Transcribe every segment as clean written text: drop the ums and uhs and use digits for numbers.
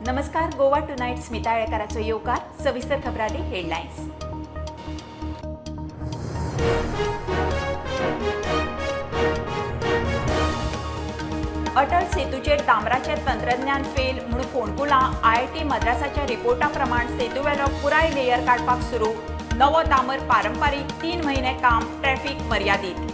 नमस्कार, गोवा टुनायट स्मिता आळेकाराचो येवकार. सविस्तर खबरांनी हेडलायन्स. अटल सेतूचेर डांबराचें तंत्रज्ञान फेल म्हूण फोंडकुलां. आयआयटी मद्रासाच्या रिपोर्टा प्रमाण सेतूवेलो पुराय लेयर काडपाक सुरू. नवो डांबर पारंपारीक 3 म्हयने काम, ट्रॅफिक मर्यादीत.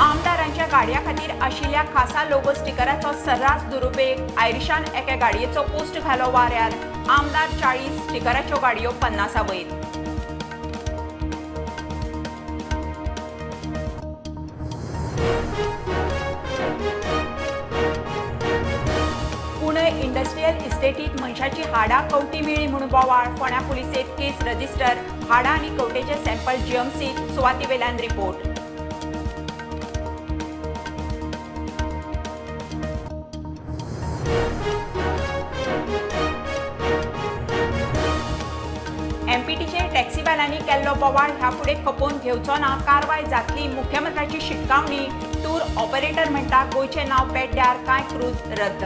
आमदारांच्या गाडया खातीर आशिल्ल्या खासा लोगो स्टिकराचो सर्रास दुरुपेग. आयरिशान एके गाडयेचो पोस्ट घालो वाऱ्यार. आमदार 40, स्टिकराच्यो गाडयो 50 वयर. पुणे इंडस्ट्रियल इस्टेटीत मनशाची हाडां कवटी मेळ्ळी म्हूण बोवाळ. फोंड्या पुलिसेत केस रजिस्टर. हाडां आनी कवटेचे सॅम्पल जीएमसीत, सुवातीवेल्यान रिपोर्ट. एमपीटीचेर टॅक्सीवाल्यांनी केल्लो बोवाळ ह्या फुडें खपोवन घेवचो ना, कारवाय जातली, मुख्यमंत्र्याची शिटकावणी. टूर ऑपरेटर म्हणटा, गोंयचें नांव पेड्ड्यार, कांय क्रूज रद्द.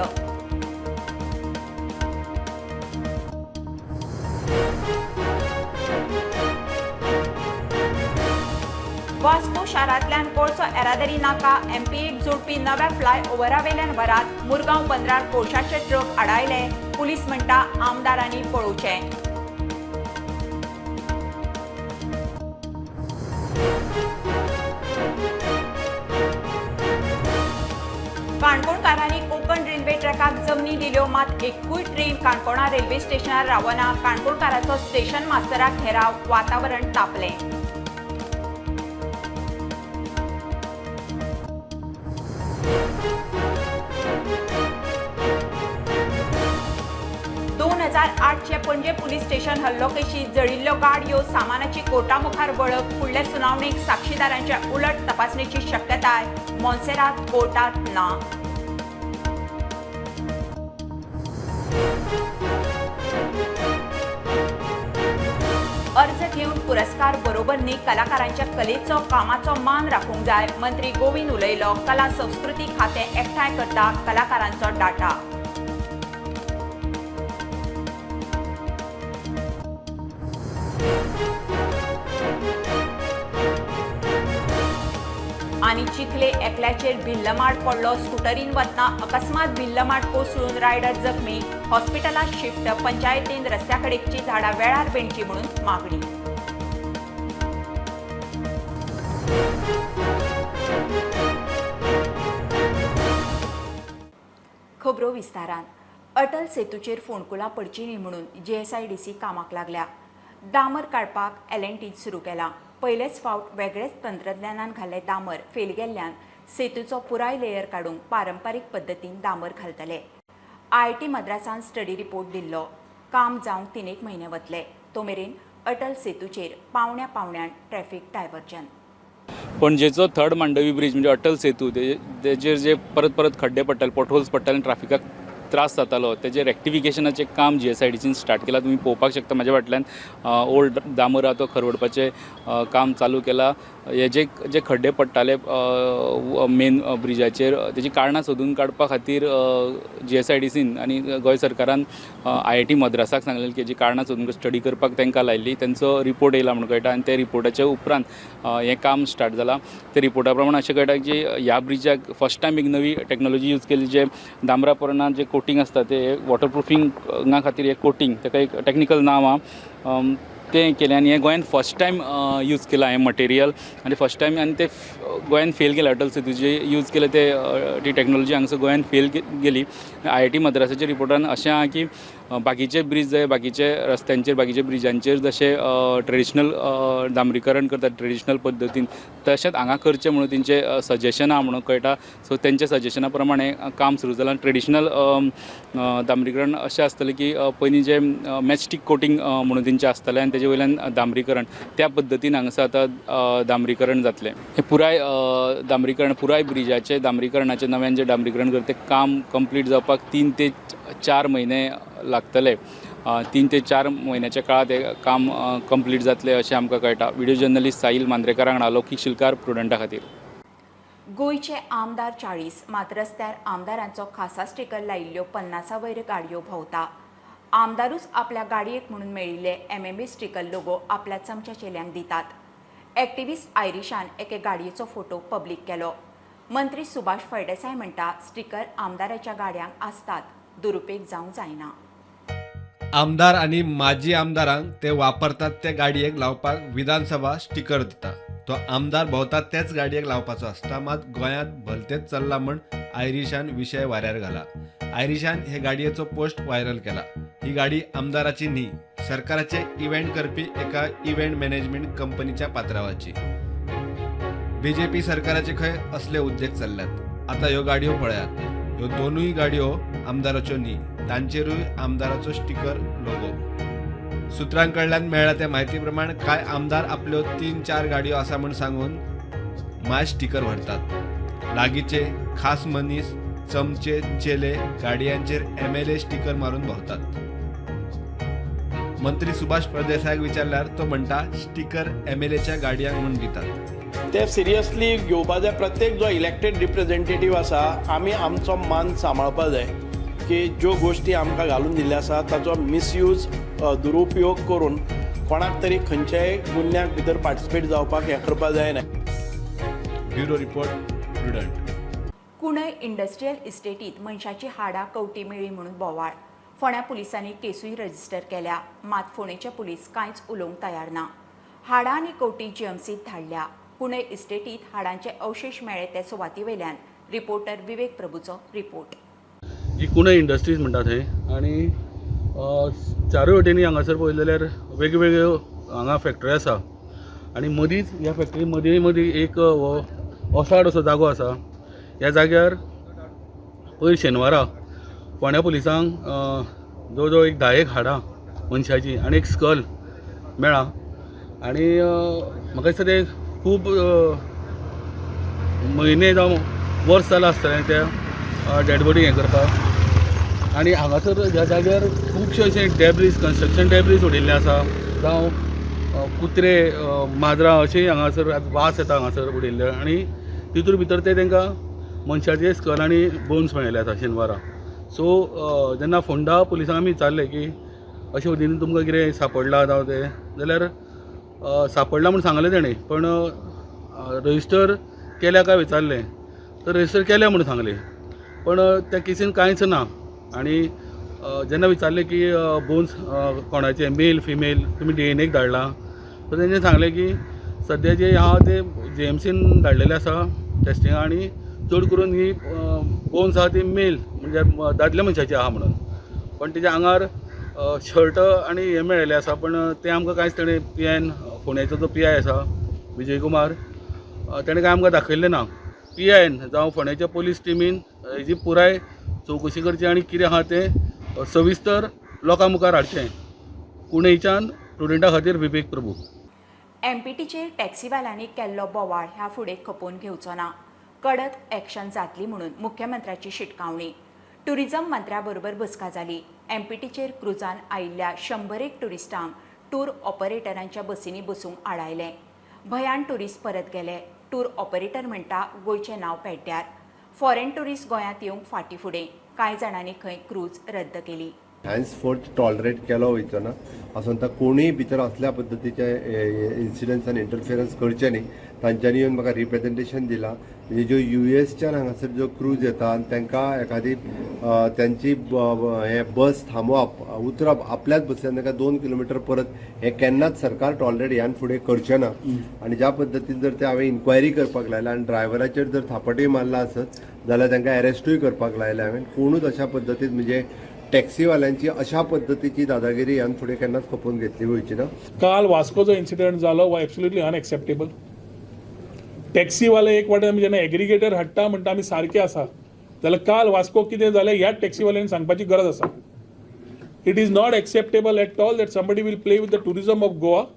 वास्को शारांतल्यान कोळसो येरादारी नाका, एमपीएक जोडपी नव्या फ्लायओव्हरावेल्यान व्हरात. मुरगांव बंदरार कोळशाचे ट्रक आडायले. पुलीस म्हणटा, आमदारांनी पळोवचें. काणकोणकारांनी कोकण रेल्वे ट्रॅकाक जमनी दिल्यो, मात एकूय ट्रेन काणकोणा रेल्वे स्टेशनार रावना. काणकोणकाराचो स्टेशन मास्तराक घेराव, वातावरण तापलें. 2008चे पणजे पुलीस स्टेशन हल्लो केशीत जळिल्ल्यो गाडयो, सामानाची कोर्टा मुखार वळख. फुडले सुनावणेक साक्षीदारांच्या उलट तपासणेची शक्यताय. मोन्सेरात कोर्टात ना. अर्ज घेवन पुरस्कार बरोबर न्ही, कलाकारांच्या कलेचो, कामाचो मान राखूंक जाय, मंत्री गोविंद उलयलो. कला संस्कृती खातें एकठांय करता कलाकारांचो डाटा. आनी चिखले एकल्याचेर भिल्लमाड पडलो. स्कुटरीन वतना अकस्मात भिल्लमाड कोसळून रायडर जखमी, हॉस्पिटलात शिफ्ट. पंचायतीन रस्त्याकडेकची झाडां वेळार बेणची म्हणून मागणी. खबरो विस्तारान. अटल सेतूचेर फोंडकुलां पडची न्ही म्हणून जीएसआयडीसी कामाक लागल्या. डांबर काडपाक एलएनटीन सुरू केला. पयलेच फावट वेगळेच तंत्रज्ञानान घाल्ले डांबर फेल गेल्ल्यान सेतूचो पुराय लेयर काडूंक पारंपारीक पद्दतीन डांबर घालतले. आयआयटी मद्रासान स्टडी रिपोर्ट दिल्लो. काम जावंक तीनेक म्हयने वतले. तो मेरेन अटल सेतूचेर पावण्या पावण्यान ट्रॅफिक डायव्हर्जन. पणजेचो थर्ड मांडवी ब्रीज म्हणजे अटल सेतू, तेजेर जे परत परत खड्डे पडटाले, पोटहोल्स पडटाले आनी ट्राफिकाक त्रास जातालो, तेजें रेक्टिफिकेशनाचें काम जीएसआयडीसीन स्टार्ट केलां. तुमी पळोवपाक शकता, म्हाज्या फाटल्यान ओल्ड डांबर आहा, तो खरवडपाचें काम चालू केलां. हे जे जे खड्डे पडटाले मेन ब्रिजाचेर, तेजी कारणां सोदून काडपा खातीर जीएसआयडीसीन आनी गोंय सरकारान आयआयटी मद्रासाक सांगलेलें की हेजी कारणां सोदून स्टडी करपाक तांकां लायल्ली. तेंचो रिपोर्ट येयला म्हणून कळटा आनी त्या रिपोर्टाच्या उपरांत हें काम स्टार्ट जालां. त्या रिपोर्टा प्रमाण अशें कळटा की ह्या ब्रिजाक फर्स्ट टायम एक नवी टॅक्नोलॉजी यूज केली. जे डांबरा पोरणां जे कोटींग आसता, ते वॉटरप्रुफिंगा खातीर एक कोटींग, ताका एक टॅक्निकल नांव आहा, तें केलें आनी हें गोंयान फर्स्ट टायम यूज केलां हें मटेरियल आनी फर्स्ट टायम आनी तें गोंयान फेल केलें. अटल सेतूचे यूज केलें ते ती टॅक्नोलॉजी हांगसर गोंयान फेल गेली. आयआयटी मद्रासाच्या रिपोर्टान अशें आहा की बाकीचे ब्रीज जे बाकीचे रस्त्यांचेर, बाकीचे ब्रिजांचेर जशें ट्रेडिशनल डांबरीकरण करतात ट्रेडिशनल पद्दतीन, तशेंच हांगा करचें म्हणून तेंचें सजेशन आहा म्हणून कळटा. सो तेंच्या सजेशना प्रमाणे काम सुरू जालां. ट्रेडिशनल डांबरीकरण अशें आसतलें की पयलीं जें मॅचस्टीक कोटींग म्हणून तेंचें आसतालें आनी तेजे वयल्यान डांबरीकरण, त्या पद्दतीन हांगासर आतां डांबरीकरण जातलें. हें पुराय डांबरीकरण, पुराय ब्रिजाचें डांबरीकरणाचें, नव्यान जें डांबरीकरण करता तें काम कंप्लीट जावपाक 3 ते 4 म्हयने लागतले. 3 ते 4 म्हयन्याच्या काळांत हें काम कंप्लीट जातलें अशें आमकां कळटा. व्हिडिओ जर्नलिस्ट साहील मांद्रेकारा वांगडा लौकीक शिलकार, प्रुडंटा खातीर. गोंयचे आमदार 40, मात रस्त्यार आमदारांचो खासा स्टिकर लायिल्ल्यो 50 वयर गाडयो भोंवता. आमदारूच आपल्या गाडयेक म्हणून मेळिल्ले एमएमए स्टिकर लोगो आपल्या चमच्या चेल्यांक दितात. एक्टिविस्ट आयरिशान एके गाडयेचो फोटो पब्लीक केलो. मंत्री सुभाष फळदेसाय म्हणटा, स्टिकर आमदाराच्या गाडयांक आसतात, दुरुपेग जावंक जायना. आमदार आनी माजी आमदारांक ते वापरतात ते गाडयेक लावपाक विधानसभा स्टिकर दिता. तो आमदार भोंवता तेच गाडयेक लावपाचो आसता. मात गोंयांत भलतेच चल्ला म्हण आयरिशान विशय वाऱ्यार घाला. आयरिशान हे गाडयेचो पोस्ट व्हायरल केला. ही गाडी आमदाराची न्ही, सरकाराचे इव्हेंट करपी एका इव्हेंट मॅनेजमेंट कंपनीच्या पात्रावाची. बीजेपी सरकाराचे खंय असले उद्देग चल्ल्यात. आतां ह्यो गाडयो पळयात. ह्यो दोनूय गाडयो आमदाराच्यो न्ही, तांचेरूय आमदाराचो स्टिकर लोगो. सुत्रां कडल्यान मेळ्ळ्या त्या म्हायती प्रमाण कांय आमदार आपल्यो 3-4 गाडयो आसा म्हूण सांगून माय स्टिकर व्हरतात. लागींचे खास मनीस, चमचे, चेले गाडयांचेर एमएलए स्टिकर मारून भोंवतात. मंत्री सुभाष फळदेसायाक विचारल्यार तो म्हणटा, स्टिकर एमएलएच्या गाडयांक म्हूण दितात. ते सिरियसली घेवपा जाय. प्रत्येक जो इलेक्टेड रिप्रेझेंटेटीव आसा, आमी आमचो मान सांबाळपा जाय की ज्यो गोश्टी आमकां घालून दिल्ल्यो आसा ताचो मिसयूज, दुरुपयोग करून कोणाक तरी खंयच्याय गुन्याक भितर पार्टिसिपेट जावपाक हें करपा जायना. Bureau report, Prudent. Kunai industrial इस्टेटीत मनशाची हाडां कवटी मेळ्ळी म्हणून बोवाळ. फोंड्या पुलिसांनी केसूय रजिस्टर केल्या, मात फोंडेचे पुलीस कांयच उलोवंक तयार ना. हाडां आनी कवटी जीएमसीत धाडल्या. कुणय इस्टेटीत हाडांचे अवशेश मेळ्ळे ते सुवाती वयल्यान रिपोर्टर विवेक प्रभूचो रिपोर्ट. ही कुणय इंडस्ट्रीज म्हणटा थंय आनी चारूय वटेनी हांगासर पळयलें जाल्यार वेगवेगळ्यो हांगा फॅक्टरी आसा आनी मदींच ह्या फॅक्टरी मदीं मदीं एक हो ओसाड असो जागो आसा. ह्या जाग्यार पयर शेनवारा फोंड्या पुलिसांक जवळ जवळ एक 10 एक हाडां मनशाची आनी एक स्कल मेळ्ळा आनी म्हाका दिसता ते खूब म्हयने जावं वर्स जालां आसतलें त्या डेड बॉडी हें करपाक. आनी हांगासर ह्या जाग्यार खुबशे अशे डेब्रीज, कन्स्ट्रक्शन डेब्रीज उडयल्ले आसा, जावं कुत्रे, माजरां अशें हांगासर वास येता हांगासर उडयल्ले. आनी तितूर भितर ते तांकां मनशाचे स्कल आनी बोन्स मेळिल्ले आसा शेनवारा. सो जेन्ना फोंडा पुलिसांक आमी विचारलें की अशें वतीन तुमकां कितें सांपडलां जावं तें जाल्यार, सांपडलां म्हूण सांगलें तेणें, पण रजिस्टर केल्या काय विचारलें तर रजिस्टर केल्या म्हूण सांगलें, पण त्या केसीन कांयच ना. आनी जेन्ना विचारलें की बोन्स कोणाचे, मेल फिमेल, तुमी डीएनएक धाडलां, तर तेंच्यांनी सांगलें की सद्या जे आहा ते जीएमसीन धाडलेले आसा टेस्टिंगाक आनी चड करून ही बोन्स आहा ती मेल म्हणजे दादल्या मनशाची आहा म्हणून. पण तेच्या आंगार शर्ट आनी हें मेळिल्लें आसा, पण तें आमकां कांयच तेणें पीआयन, फोंड्याचो जो पीआय आसा विजय कुमार, तेणें कांय आमकां दाखयल्लें ना. पीआयन जावं फोंड्याच्या पोलीस टिमीन हेजी पुराय चवकशी करची आनी कितें आहा तें सविस्तर लोकां मुखार हाडचें. कुंडयच्यान प्रुडंटा खातीर विवेक प्रभू. एमपीटीचेर टॅक्सीवाल्यांनी केल्लो बोवाळ ह्या फुडें खपोवन घेवचो ना, कडक एक्शन जातली म्हणून मुख्यमंत्र्याची शिटकावणी. टुरिझम मंत्र्या बरोबर बसका जाली. एमपीटीचेर क्रुजान आयिल्ल्या 100 एक ट्युरिस्टांक टूर ऑपरेटरांच्या बसींनी बसूंक आडायले. भंयान ट्युरिस्ट परत गेले. टूर ऑपरेटर म्हणटा, गोंयचें नांव पेड्ड्यार. फॉरेन ट्युरिस्ट गोंयांत येवंक फाटीं फुडें. कांय जाणांनी खंय क्रूज रद्द केली. हेन्सफोर्थ टॉलरेट केलो वयचो ना. असो कोणूय भितर असल्या पद्दतीचे इन्सिडंट्स आनी इंटरफियरन्स करचे न्ही. तांच्यांनी येवन म्हाका रिप्रेझेंटेशन दिलां, म्हणजे ज्यो युएसच्यान हांगासर ज्यो क्रूज येता आनी तांकां एखादी तांची हे बस थांबोवप, उतरप आपल्याच बसीन तांकां 2 किलोमिटर परत, हें केन्नाच सरकार टॉलरेट ह्यान फुडें करचें ना. आनी ज्या पद्दतीन जर ते हांवें इन्क्वायरी करपाक लायला आनी ड्रायव्हराचेर जर थापटूय मारला आसत जाल्यार तांकां अरेस्टूय करपाक लायला हांवें. कोणूच अशा पद्दतीन, म्हणजे टॅक्सीवाल्यांची अशा पद्दतीची दादागिरी ह्यान फुडें केन्नाच खपोवन घेतली वयची ना. काल वास्को जो इन्सिडंट जालो हो एब्सोल्युटली अनएक्सेप्टेबल. टॅक्सीवाले एक वाटेन आमी जेन्ना एग्रिगेटर हाडटा म्हणटा आमी सारके आसा, जाल्यार काल वास्को कितें जालें ह्याच टॅक्सीवाल्यांनी सांगपाची गरज आसा. It is not acceptable at all that somebody will play with the tourism of Goa.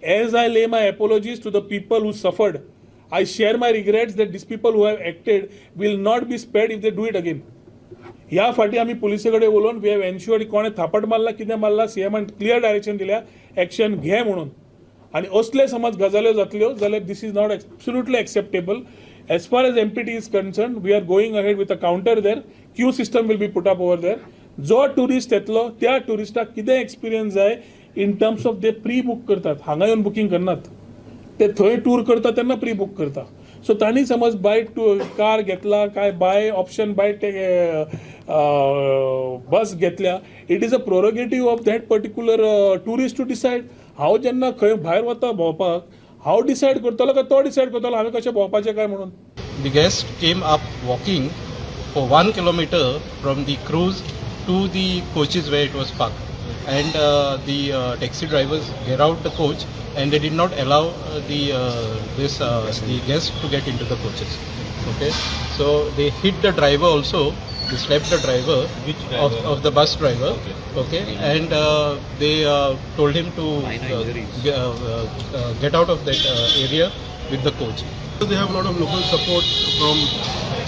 As I lay my apologies to the people who suffered, I share my regrets that these people who have acted will not be spared if they do it again. ह्या फाटी आमी पुलिसे कडेन उलोवन we have एन्शुअर्ड, कोणें थापट मारला, कितें मारला, सीएमान क्लियर डायरेक्शन दिल्या एक्शन घे म्हणून. आनी असले समज गजाल्यो जातल्यो जाल्यार this is not absolutely acceptable. As far as MPT is concerned, we are going ahead with a counter there. Queue system will be put up over there. जो ट्युरिस्ट येतलो त्या ट्युरिस्टाक कितें एक्सपिरियन्स जाय इन टर्म्स ऑफ ते pre book करतात, हांगा येवन booking करनात, ते थंय टूर करता तेन्ना प्री बूक करता. सो तांणी समज बाय टू कार घेतला काय बाय ऑप्शन बाय ते बस घेतल्या, it is a prerogative of that particular tourist to decide. हांव जेन्ना खंय भायर वता भोंवपाक, हांव डिसायड करतलो काय तो डिसायड करतलो हांवें कशें भोंवपाचें काय म्हणून? The guest came up walking for 1 kilometer from the cruise to the coaches where it was parked. And the taxi drivers get out the coach and they did not allow the guest to get into the coaches. Okay, so they hit the driver also. They slapped the driver, of the bus driver. Okay, and they told him to get out of that area with the coach. They have a lot of local support from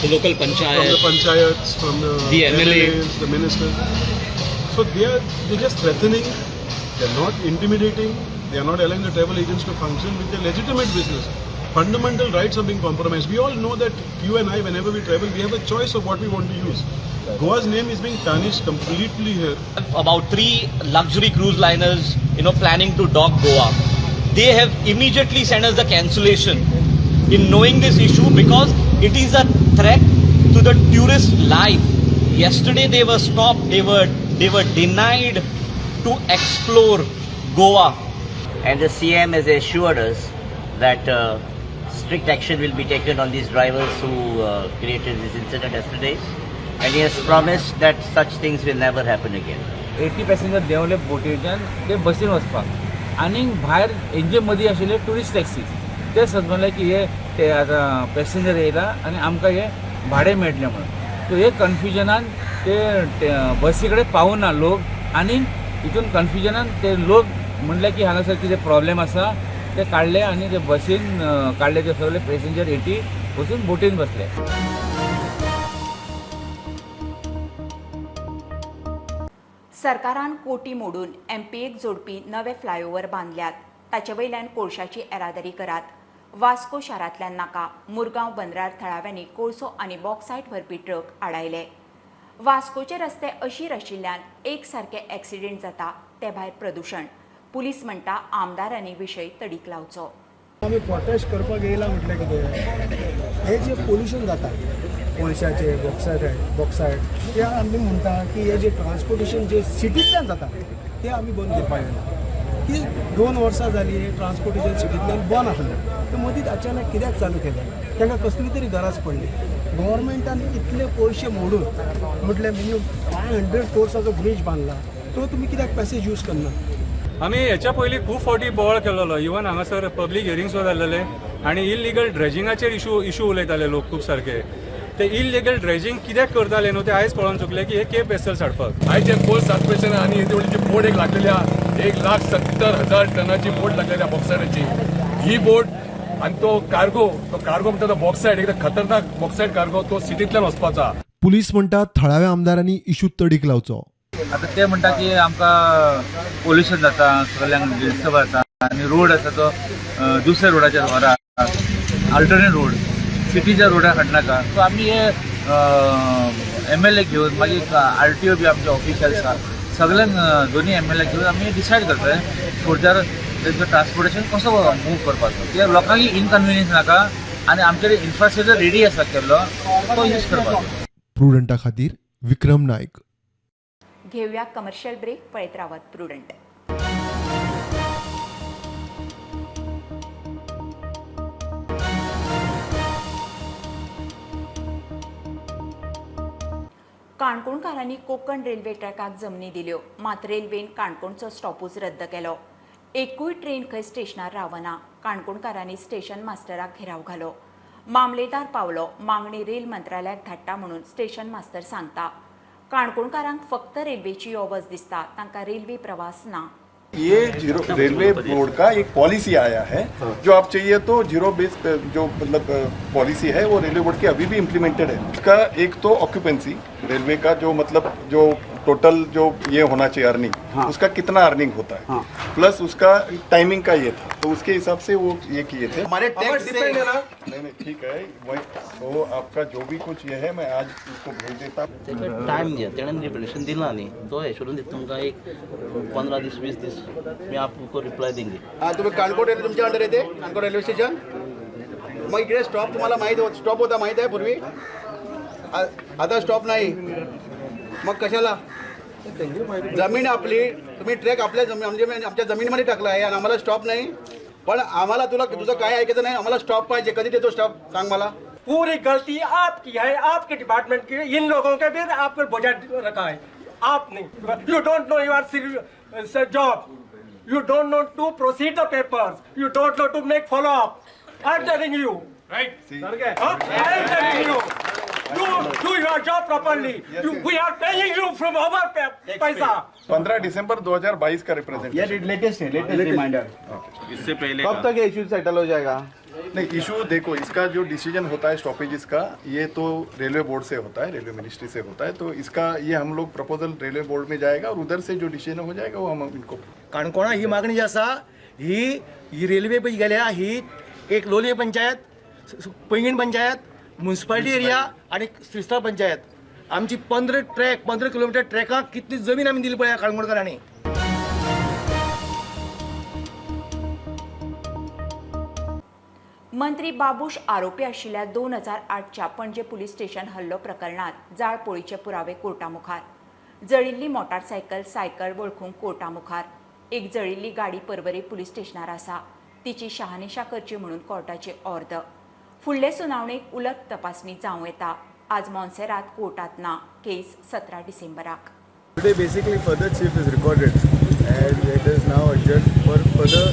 the local from panchayat, the panchayats, from the The MLA. MLAs, the ministers. So they're just threatening. They're not intimidating. They are not allowing the travel agents to function with their legitimate business. Fundamental rights are being compromised. We all know that you and I, whenever we travel, we have a choice of what we want to use. Goa's name is being tarnished completely here. About 3 luxury cruise liners, planning to dock Goa. They have immediately sent us the cancellation in knowing this issue because it is a threat to the tourist life. Yesterday they were stopped. They were denied to explore Goa. And the CM has assured us that strict action will be taken on these drivers who created this incident yesterday. And he has promised that such things will never happen again. 80 passenger देंवले बोटीच्यान ते बसीन वचपाक आनी भायर हेंचे मदीं आशिल्ले tourist taxi ते समजले की हे ते आतां पॅसेंजर येयला आनी आमकां हे भाडें मेळटलें म्हणून. सो हे कन्फ्युजनान ते बसी कडेन पावना लोक आनी हितून कन्फ्युजनान ते लोक म्हणले की हांगासर कितें प्रॉब्लेम आसा, ते काडले आनी ते बसीन काडले ते सगळे पॅसेंजर 80 वचून बोटीन बसले. सरकारान कोटी मोडून एमपीएक जोडपी नवे फ्लायओव्हर बांदल्यात, ताचे वयल्यान कोळशाची येरादारी करात, वास्को शारांतल्यान नाका. मुरगांव बंदरार थळाव्यांनी कोळसो आनी बॉक्सायट व्हरपी ट्रक आडायले. वास्कोचे रस्ते अशीर आशिल्ल्यान एक सारके एक्सिडेंट जाता, ते भायर प्रदुशण. पुलीस म्हणटा, आमदारांनी विशय तडीक लावचो. आमी प्रोटेस्ट करपाक येयला म्हटल्यार कितें, हे जे पोल्युशन जाता कोळशाचे, बॉक्सायड, ते आमी म्हणटा की हे जे ट्रान्सपोर्टेशन जे सिटींतल्यान जाता ते आमी बंद करपाक जायना. की 2 वर्सां जाली हे ट्रान्सपोर्टेशन सिटींतल्यान बंद आसलें, ते मदींच अचानक कित्याक चालू केलें? तांकां कसली तरी गरज पडली. गव्हर्मेंटान इतले पयशे मोडून म्हटल्यार मिनिमम 500 क्रोर्साचो ब्रीज बांदला, तो तुमी कित्याक पॅसेज यूज करना? आमी हेच्या पयलीं खूब फावटी बोवाळ केलेलो. इवन हांगासर पब्लीक हियरिंग सुद्दां जाल्लेले आनी इलिगल ड्रेजिंगाचेर इशू उलयताले लोक खूब सारके. ते इलिगल ड्रेजिंग कित्याक करताले न्हू, ते आयज कळोन चुकले की हे केप वेसल्स हाडपाक. आयज जे कोल सार्पेशन आनी येदी व्हडली बोट एक लागलेली आहा, 1,70,000 टनाची बोट लागलेली आहा बॉक्सायडाची. ही बोट आनी तो कार्गो, तो कार्गो म्हणटा तो बॉक्सायड, एकदम खतरनाक बॉक्सायड कार्गो, तो सिटींतल्यान वचपाचो आहा. पुलीस म्हणटात, थळाव्या आमदारांनी इशू तडीक लावचो. आतां ते म्हणटा की आमकां पोल्युशन जाता, सगळ्यांक डिस्टर्ब जाता आनी रोड आसा तो दुसऱ्या रोडाचेर व्हरा, अल्टरनेट रोड सिटीच्या रोडार हाडनाका. सो आमी हे एमएलए घेवन, मागीर आरटीओ बी आमचे ऑफिशियल्स आसा, सगळ्यांक दोनी एमएलए घेवन आमी डिसायड करतले फुडर तेंचो ट्रान्सपोर्टेशन कसो मूव करपाचो, कित्याक लोकांक इनकन्विनियन्स नाका आनी आमचे इन्फ्रास्ट्रक्चर रेडी आसा केल्लो, तो यूज करपाचो. प्रुडंटा खातीर विक्रम नायक. घेवया कमर्शियल ब्रेक. पळयत रावत प्रुडंट. काणकोणकारांनी कोकण रेल्वे ट्रॅकाक जमनी दिल्यो, मात रेल्वेन काणकोणचो स्टॉपूच रद्द केलो. एकूय ट्रेन खंय स्टेशनार रावना. काणकोणकारांनी स्टेशन मास्टराक घेराव घालो. मामलेदार पावलो, मागणी रेल मंत्रालयाक धाडटा म्हणून स्टेशन मास्तर सांगता. काणकोणकारांक फक्त रेल्वेची यो वच दिसता, तांकां रेल्वे प्रवास ना. ये जीरो रेलवे बोर्ड का एक पॉलिसी आया है, जो आप चाहिए तो जीरो बेस जो मतलब पॉलिसी है, वो रेलवे बोर्ड की अभी भी इम्प्लीमेंटेड है। इसका एक तो ऑक्यूपेंसी, रेलवे का जो मतलब जो टोटल जो ये होना चाहिए अर्निंग, हाँ। उसका कितना अर्निंग होता है, हाँ। प्लस उसका टाइमिंग का ये था, तो उसके हिसाब से वो ये किए थे। हमारे टैक्स से डिपेंड है ना। नहीं नहीं, ठीक है, वही तो आपका जो भी कुछ ये है मैं आज उसको भेज देता। तेका टायम दिया तेणेन रिप्लेशन दिला न्ही, तो एश्योरन्स दिता तुमकां एक 15 दीस 20 दीस मी आपको रिप्लाय देंगे। हा, तुम्ही काणकोण रेल्वे तुमच्या अंडर येते, काणकोण रेल्वे स्टेशन। मग इकडे स्टॉप तुम्हाला माहीत होत, स्टॉप होता माहीत आहे पूर्वी, आता स्टॉप नाही, मग कशाला? जमीन आपली, तुम्ही ट्रॅक आपल्या जमीन म्हणजे आमच्या जमिनीमध्ये टाकला आहे आणि आम्हाला स्टॉप नाही। पण आम्हाला तुला तुझं काय ऐकायचं नाही, आम्हाला स्टॉप पाहिजे। कधी देतो स्टॉप सांग मला। पूरी गलती आपकी है, आपके डिपार्टमेंट की, इन लोगों के भी आपको बोझा रखा है आपने। You don't know your job, you don't know to proceed the papers, you don't know to make follow up. I am telling you, right, I am telling you, you do your job properly. We are paying you from our paisa. 15 दिसंबर 2022 का representation, ये latest है, latest reminder. इससे पहले कब तक ये issue settle हो जाएगा? नहीं, issue देखो, इसका जो डिसीजन होता है स्टॉपेजेस का, ये तो रेलवे बोर्ड से होता है, रेलवे मिनिस्ट्री से होता है, तो इसका ये हम लोग प्रपोजल रेलवे बोर्ड में जाएगा और उधर से जो डिसीजन हो जाएगा वो हम इनको। काणकोणा ही मागणी जी आसा ही ही रेल्वे पळय गेल्या ही एक लोलये पंचायत, पैंगीण पंचायत, म्युन्सिपालिटी एरिया आणि श्रीस्थळ पंचायत। आमची 15 ट्रॅक, 15 किलोमिटर ट्रॅकाक कितली जमीन आमी दिली पळय काणकोणकारांनी। मंत्री बाबूश आरोपी आशिल्ल्या 2008च्या पणजे पुलीस स्टेशन हल्लो प्रकरणात जाळपोळीचे पुरावे कोर्टामुखार। जळिल्ली मोटारसायकल सायकल वळखूंक कोर्टामुखार। एक जळिल्ली गाडी परवरी पुलीस स्टेशनार आसा, तिची शहानिशा करची म्हणून कोर्टाची ऑर्द। फुडले सुनावणेक उलट तपासणी जावं येता। आज मोन्सेरात कोर्टात ना, केस 17 डिसेंबराक। Today basically further chief is recorded and it is now adjourned for further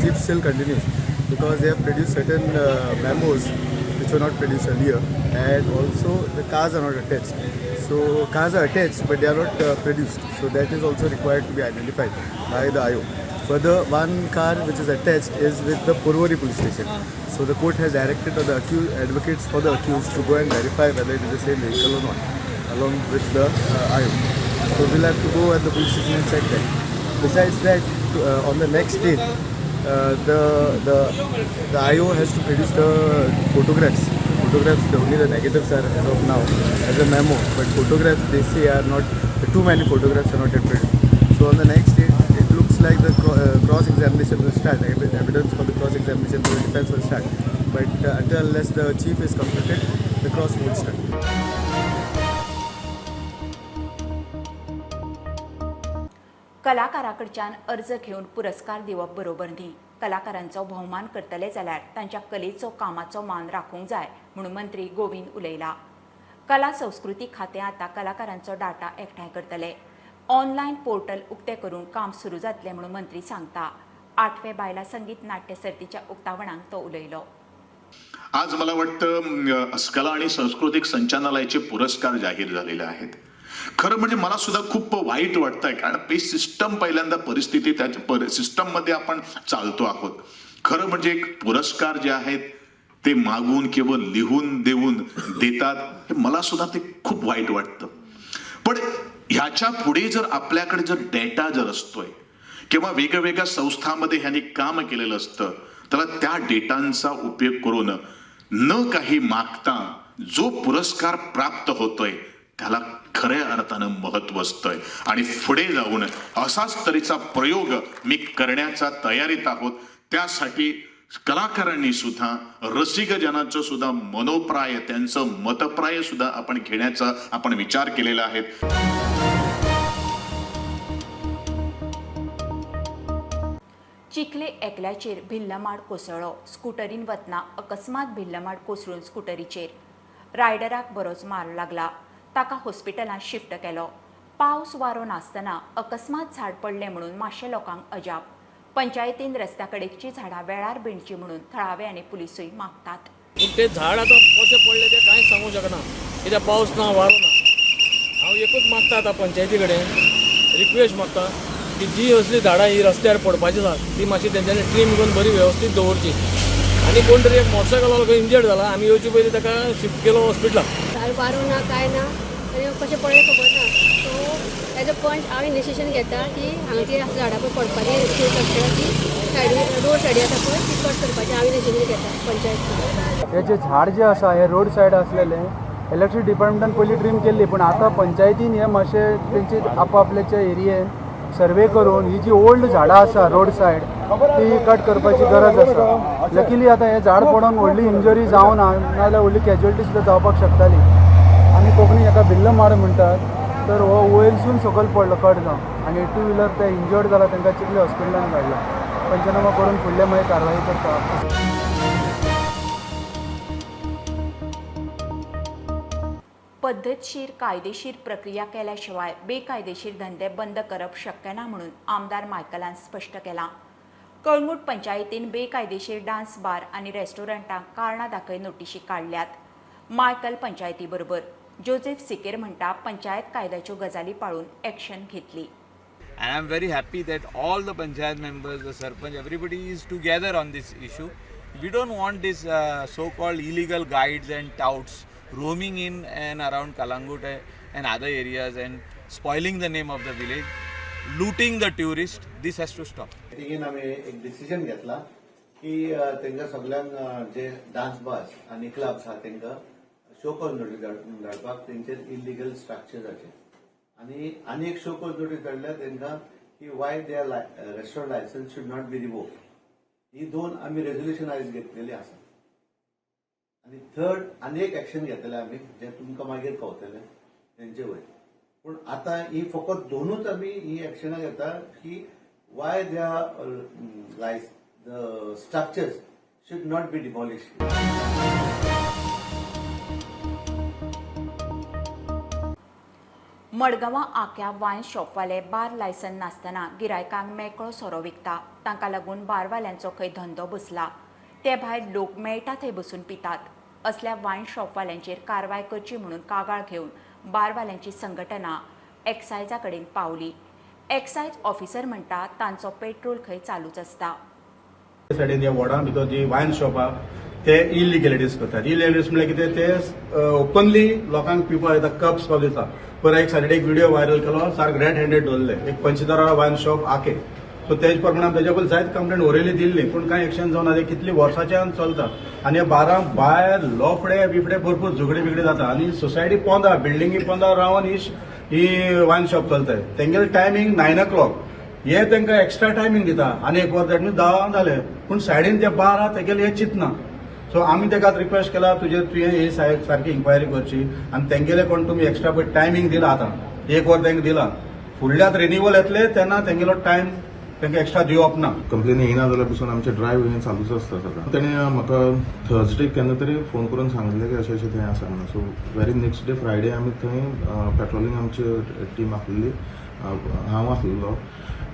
chief still continues because they have produced certain memos which were not produced earlier, and also the cars are not attached. So cars are attached but they are not produced, so that is also required to be identified by the IO. Further, one car which is attached is with the Porvorim police station. So the court has directed the accused, advocates for the accused to go and verify whether it is the same vehicle or not, along with the IO. So we'll have to go at the police station and check that. Besides that, on the next day, the IO has to produce the photographs. Photographs, only the negatives are as of now as a memo, but photographs they say are not, too many photographs are not yet produced. So on the next day, it looks like the cross examination will start. Evidence for the cross examination for the defense will start. But until unless the chief is completed, the cross won't start. कलाकाराकडच्यान अर्ज घेवन पुरस्कार दिवप बरोबर न्ही, कलाकारांचो भोवमान करतले जाल्यार तांच्या कलेचो कामाचो मान राखूंक जाय म्हणून मंत्री गोविंद उलयला। कला संस्कृती खातें आतां कलाकारांचो डाटा एकठांय करतले, ऑनलायन पोर्टल उक्तें करून काम सुरू जातलें म्हणून मंत्री सांगता। 8वे बायला संगीत नाट्य सर्तीच्या उक्तावणाक तो उलयलो। आज मला वाटतं कला आणि सांस्कृतिक संचालनालयाचे पुरस्कार जाहीर झालेले आहेत। खरं म्हणजे मला सुद्धा खूप वाईट वाटतंय, कारण पे सिस्टम पहिल्यांदा परिस्थिती त्या सिस्टममध्ये आपण चालतो आहोत। खरं म्हणजे एक पुरस्कार जे आहेत ते मागून किंवा लिहून देऊन देतात, हे मला सुद्धा ते खूप वाईट वाटतं। पण ह्याच्या पुढे जर आपल्याकडे जर डेटा जर असतोय किंवा वेगवेगळ्या संस्थांमध्ये ह्यांनी काम केलेलं असतं, तर त्या डेटांचा उपयोग करून न काही मागता जो पुरस्कार प्राप्त होतोय त्याला खऱ्या अर्थानं महत्व असतंय। आणि पुढे जाऊन असाच तरीचा प्रयोग मी करण्याचा तयारीत आहोत। त्यासाठी कलाकारांनी सुद्धा रसिकजनांचं सुद्धा मनोप्राय, त्यांचं मतप्राय सुद्धा आपण घेण्याचा आपण विचार केलेला आहे। चिखले एकल्याचेर भिल्लमाड कोसळ्ळो। स्कुटरीन वतना अकस्मात भिल्लमाड कोसळून स्कुटरीचेर रायडराक बरोच मार लागला, ताका हॉस्पिटलांत शिफ्ट केलो। पावस वारो नासतना अकस्मात झाड पडलें म्हणून मातशें लोकांक अजाप। पंचायतीन रस्त्या कडेकची झाडां वेळार बेणची म्हणून थळावे आनी पुलिसूय मागतात। पूण ते झाड आतां कशें पडलें तें कांयच सांगूंक शकना, कित्याक पावस ना वारो ना। हांव एकूच मागता आतां पंचायती कडेन रिक्वेस्ट मागता की जी असली झाडां ही रस्त्यार पडपाची आसा ती मातशी तेंच्यांनी ट्रीम करून बरी वेवस्थीत दवरची। आनी कोण तरी एक मोटरसायकल इंजर्ड जाला, आमी येवचे पयलीं ताका शिफ्ट केलो हॉस्पिटलाक। वारो ना काय ना, आनी कशें पडलें खबर ना. सो एज अ पंच हांव इनिशिएशन घेता की हांगा ती झाडां पळय पडपाची ती सायडी रोड सायडी आसा पळय ती कट करपाची हांव इनिशिएशन घेता पंचायत. हे जे झाड जे आसा हे रोड सायड आसलेले इलेक्ट्रिक डिपार्टमेंटान पयलीं ट्रीम केल्ली, पूण आतां पंचायतीन हे मातशें तेंचे आपआपल्याच्या एरियेन सर्वे करून ही जी ओल्ड झाडां आसा रोड सायड ती कट करपाची गरज आसा. लकीली आतां हें झाड पडोन व्हडली इंजरी जावना, नाजाल्यार व्हडली कॅज्युअलिटी सुद्दां जावपाक शकताली. आनी कोंकणी हेका भिल्ल माड म्हणटात, तर हो वयरसून सकयल पडलो कट जावन आनी टू व्हिलर ते इंजर्ड जाला, तांकां चिखले हॉस्पिटलान धाडला. पंचनामा करून फुडले मागीर कारवाई करता. पद्दतशीर कायदेशीर प्रक्रिया केल्या शिवाय बेकायदेशीर धंदे बंद करप शक्य ना म्हणून आमदार मायकलान स्पश्ट केलां. कळंगूट पंचायतीन बेकायदेशीर डान्स बार आनी रेस्टॉरंटांक कारणां दाखय नोटिशी काडल्यात. मायकल पंचायती बरोबर जोसेफ सिकेर म्हणटा पंचायत कायद्याच्यो गजाली पाळून एक्शन घेतली. And I am very happy that all the panchayat members, the sarpanch, everybody is together on this issue. We don't want this so-called illegal guides and touts roaming in and around Calangute and other areas and spoiling the name of the village, looting the tourist. This has to stop. मिटिंगेन आमी एक decision घेतला की तांकां सगळ्यांक जे dance bars आनी clubs आहा तांकां show cause notice धाडपाक तेंचेर इलिगल स्ट्रक्चर्साचेर, आनी आनी एक शो कॉज नोटीस धाडल्या तांकां की why their restaurant licence should not be revoked. ही दोन आमी रेजोल्युशन आयज घेतलेली आसा. आनी थर्ड आनी एक एक्शन घेतले आमी जे तुमकां मागीर कळटलें तेंचे वयर. पूण आतां ही फकत दोनूच आमी ही एक्शनां घेता की why their the structures should not be demolish. मडगांवां आक्या वायन शॉपवाले बार लायसन नासतना गिरायकांक मेकळो सोरो विकता. तांकां लागून बारवाल्यांचो खंय धंदो बसला. ते भायर लोक मेळटा थंय बसून पितात. असल्या वायन शॉपवाल्यांचेर कारवाय करची म्हणून कागाळ घेवन बारवाल्यांची संघटना एक्सायजा कडेन पावली. एक्सायज ऑफिसर म्हणटा तांचो पेट्रोल खंय चालूच आसता. सायडीन ह्या वॉर्डां भितर जी वायन शॉप आहा ते इलिगलिटीज करतात. इलिगलिटीज म्हणल्यार कितें, ते ओपनली लोकांक पिवपाक दिता, कप्स पाव दिता. पर एक सायडीन एक व्हिडिओ व्हायरल केलो, सारक रेड हँडेड दवरले एक पंचदारा वायन शॉप आके. सो तेज प्रमाणे तेज्या पयलीं जायत कंप्लेन ओरयली दिल्ली, पूण कांय एक्शन जावना. ते कितली वर्साच्यान चलता आनी ह्या बारां भायर लोफडे बिफडे भरपूर झगडी बिगडी जाता आनी सोसायटी पोंदा बिल्डिंगी पोंदा रावन ही वायन शॉप चलता. तेंगेले टायमींग 9 o'clock, हे तांकां एक्स्ट्रा टायमींग दिता आनी एक वर that means 10 जालें, पूण सायडीन ते बार आहा तेगेले हे चिंतना. सो आमी ताका रिक्वेस्ट केला तुवें ही सारकी इन्क्वायरी करची आनी तेंगेले कोण तुमी एक्स्ट्रा पळय टायमींग दिला, आतां एक वर तांकां दिला, फुडल्या रिन्युअल येतले तेन्ना तेंगेलो टायम तांकां एक्स्ट्रा दिवप ना. कंप्लेन येयना जाल्यार पसून आमचे ड्रायव्ह हें चालूच आसता सदां. तेणें म्हाका थर्सडे केन्ना तरी फोन करून सांगलें की अशें अशें थंय आसा म्हणून. So very next day Friday आमी थंय पेट्रोलिंग आमची टीम आसलेली, हांव आसलेलो,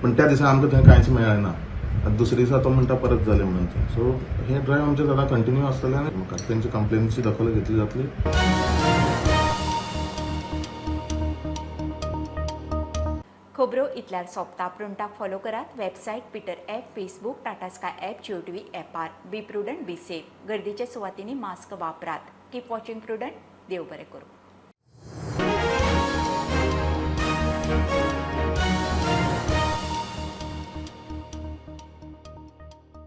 पूण त्या दिसा आमकां थंय कांयच मेळ्ळें ना. दुसरे दिसा तो म्हणटा परत जालें म्हणून थंय. सो हे ड्रायव्ह आमचे सदां कंटिन्यू आसतलें आनी म्हाका तेंची कंप्लेनीची दखल घेतली जातली. खबरो इतल्यार सोंपता. प्रुडंटाक फॉलो करात. Website Peter app, Facebook, Tata Sky app, Jio TV ऍपार. Be prudent, be safe. गर्दीच्या सुवातींनी मास्क वापरात. Keep watching Prudent. देव बरें करूं.